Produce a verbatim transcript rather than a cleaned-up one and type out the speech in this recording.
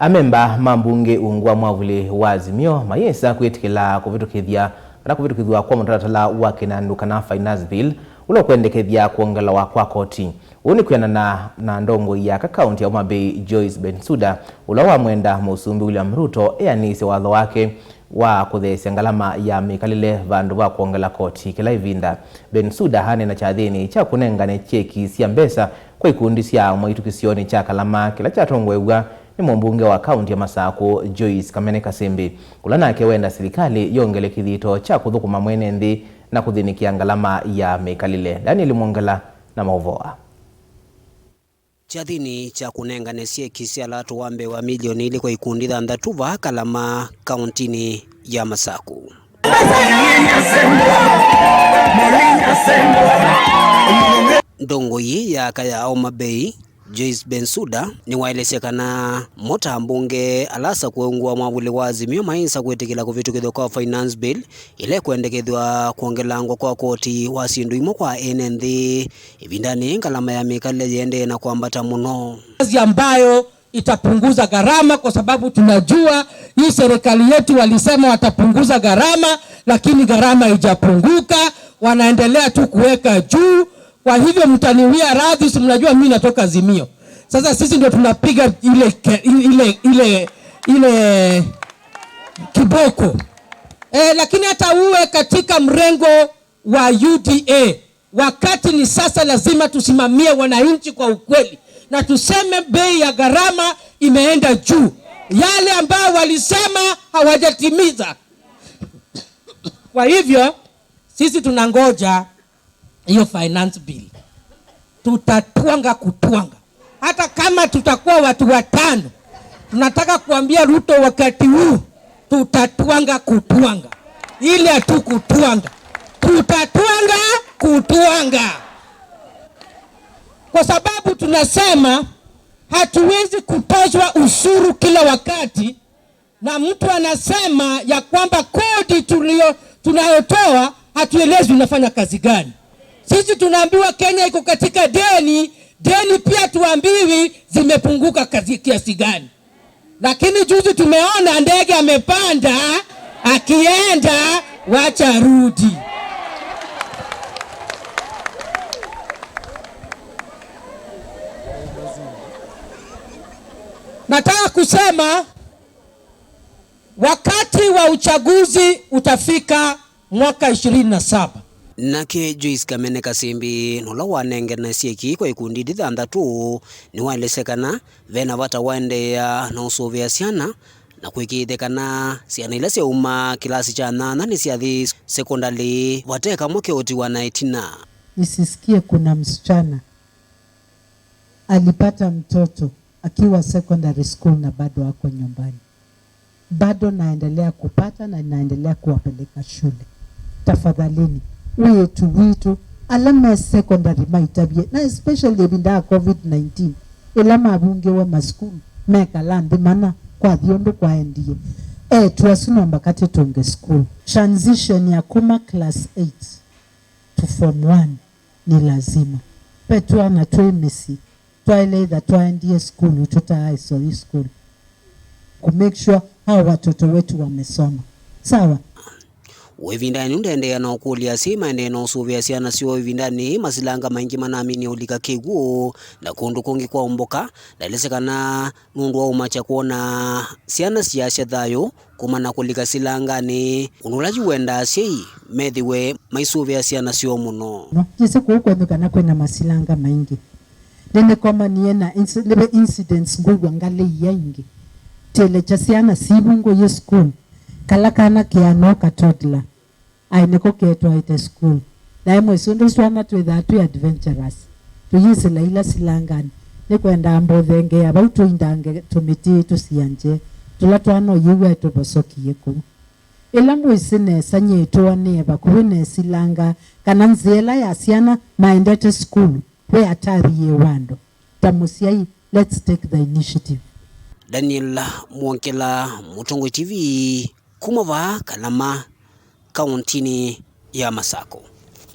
Amemba ma mbunge ungu wa mwavuli wa Azimio mayĩsa kwĩtĩkĩla kũvĩtũkĩthya kana kũvĩtũkĩthw'a kwa mũtalatala wa kĩnandũ kana finance bill, ũla ũkwendekethya kwongelawa kwa koti. Ũu nĩ kwĩanana na ndongoi ya aka kaunti ya Homa Bay, Joyce Bensouda, ũla wamwenda Mũsumbĩ William Ruto eanĩsye watho wake wa kũtheesya ngalama ya mĩkalĩle vandũ va kwongela koti kĩla ĩvinda. Bensouda aneena kyathĩnĩ kya kũnengane kyeki sya mbesa kwa ikundi sya aũmaitũ kĩsionĩ kya Kalama kĩla kyatongoew'a nĩ mũmbunge wa kaunti ya Masakũ, Joyce Kamene Kasimbi, ũla nake wenda silikalĩ yongele kĩthito kya kũthũkũma mwene nthĩ na kũthĩnĩkĩa ngalama ya mĩkalĩle. Daniel Mwongela na maũvoo aa. Kyathĩnĩ kya kũnengane syeki sya lato wa mbee wa milioni ilĩ kwa ikundi thanthatũ vaa Kalama, kauntinĩ ya Masakũ. Ndongoi ya aka ya Homa Bay, Joyce Bensouda, nĩwaelesya kana mo ta ambunge ala asakũe ungu wa mwavuli wa Azimio mayĩsa kwĩtĩkĩla kũvĩtũkĩthw'a kwa finance bill ĩla ĩkwendekethw'a kwongelangwa kwa koti wa syĩndũ imwe kwa ene nthĩ ĩvindanĩ ngalama ya mĩkalĩle yĩendee na kwambata mũno. Kazi ambayo itapunguza gharama, kwa sababu tunajua hii serikali yetu walisema watapunguza gharama, lakini gharama haijapunguka, wanaendelea tu kuweka juu. Kwa hivyo mtaniwia radhi, si mnajua mimi natoka Azimio. Sasa sisi ndio tunapiga ile ke-, ile, ile, ile kiboko. Eh, lakini hata uwe katika mrengo wa U D A, wakati ni sasa, lazima tusimamie wananchi kwa ukweli na tuseme bei ya gharama imeenda juu. Yale ambayo walisema hawajatimiza. Kwa hivyo, sisi tunangoja hiyo finance bill. Tutatwanga kutwanga. Hata kama tutakuwa watu watano, tunataka kuambia Ruto wakati huu, tutatwanga kutwanga. Ile tu kutwanga. Tutatwanga kutwanga. Kwa sababu tunasema hatuwezi kutozwa ushuru kila wakati, na mtu anasema ya kwamba kodi tulio, tunayotoa hatuelezwi inafanya kazi gani. Sisi tunaambiwa Kenya iko katika deni, deni pia tuambiwi zimepunguka kazi kiasi gani. Lakini juzi tumeona ndege amepanda, akienda, wacha rudi. Nataka kusema wakati wa uchaguzi utafika mwaka ishirini na saba. Nake Joyce Kamene Kasimbi, nũla wanengene syeki kwa ikundi ila thanthatũ, nĩwaelesya kana ve na vata waendeea na ũsũvĩa syana na kũĩkĩĩthya kana syana ila syauma kĩlasi kya nyanya nĩsyathi sekondalĩ vate kamwe keũtiwa na ĩtina. Nisisikie kuna msichana alipata mtoto akiwa secondary school na bado ako nyumbani. Bado naendelea kupata na naendelea kuwapeleka shule. Tafadhalini, wĩĩtu witũ, ala me secondary maitavye, na especially ĩvinda ya covid nineteen, ĩla mavungĩwe masukulu, mekala nthĩ mana kwathi ũndũ kwaendie. Eĩtu asu no mbaka tĩtũnge sukulu. Transition ya kuma class eight to form one nĩ lazima. Ve twana twĩ mĩsyĩ, twaĩle ĩtha twaendie sukulu, tũtaaĩsoi sukulu. Ku make sure hao watoto wetu wamesoma. Sawa? Ĩvindanĩ yu ndaendeea na ũkũlya asyai maendee na ũsũvĩa syana syoo ĩvindanĩ yĩĩ masilanga maingĩ manaminie ũlika kĩw'ũ na kũndũ kũngĩ kwa ũmboka. Ndaelesya kana nũndũ wa ũmakya kwona syana siasya thayũ kuma na kũlika silanganĩ, ũndũ ũla yu wendaa asyai methĩwe maisũvĩa syana syoo mũno. Yĩsĩ kũu kwenyu kana kwĩna masilanga maingĩ. Nĩnĩkomanie na inci-, nĩve incidents ngwĩw'a ngalĩ ia ingĩ. Tĩlekya syana sivungũie school, kala kana kĩano ka toddler. Aĩ nĩko ketwaĩte sukulu. Naĩ mwĩsĩ ũndũ twana twĩthaa twĩ adventurous, tũyĩsĩla ila silanganĩ, nĩkwendaa mbũthengea vau tũindange tũmĩtĩ tũsianjee, tũla twana ũyĩw'a tũvosokie kũu. Ĩla mwĩsĩ nesa nyie ĩtũanĩe vakuvĩ nesilanga kana nzĩa ĩla ya syana maendete sukulu ve atari yĩ wando. Ta mũsyai, let's take the initiative. Daniel Mwongela, Mũtongoi T V, kuma vaa Kalama, kauntinĩ ya Masakũ.